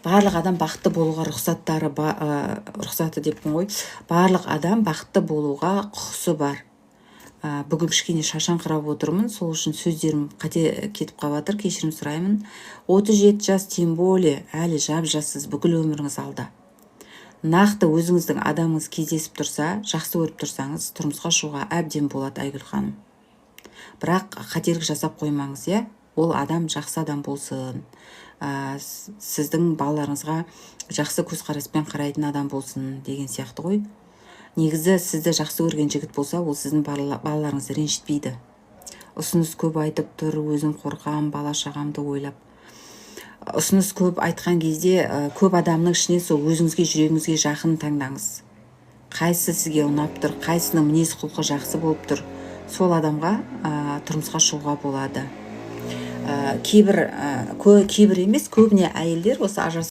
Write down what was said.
Барлық адам бақытты болуға рұқсаттары ба, рұқсаты деппін ғой, барлық адам бақытты болуға құқысы бар. Бүгін кішкене шаршаңқырап отырмын, сол үшін сөздерім қате кетіп қалып жатыр, кешірім сұраймын. 37 жас, тем более әлі жап жассыз, бүкіл өміріңіз алда. Нақты өзіңіздің адамыңыз кездесіп тұрса, жақсы көріп тұрсаңыз, тұрмысқа шығуға әбден болады, Айгүл ханым. Бірақ қателік жасап қоймаңыз, иә. Ол адам жақсы адам болсын, сіздің балаларыңызға жақсы көзқараспен қарайтын адам болсын деген сияқты ғой. Негізі сізді жақсы көрген жігіт болса, ол сіздің балаларыңызды ренжітпейді. Ұсыныс көп айтып тұр, өзім қорқамын бала шағамды ойлап. Ұсыныс көп айтқан кезде, көп адамның ішінен сол өзіңізге, жүрегіңізге жақын таңдаңыз. Қайсысы сізге ұнап тұр, қайсысының мінез құлқы жақсы болып тұр, сол адамға тұрмысқа шығуға болады. Кейбір, кейбір емес, көбіне әйелдер осы ажырасып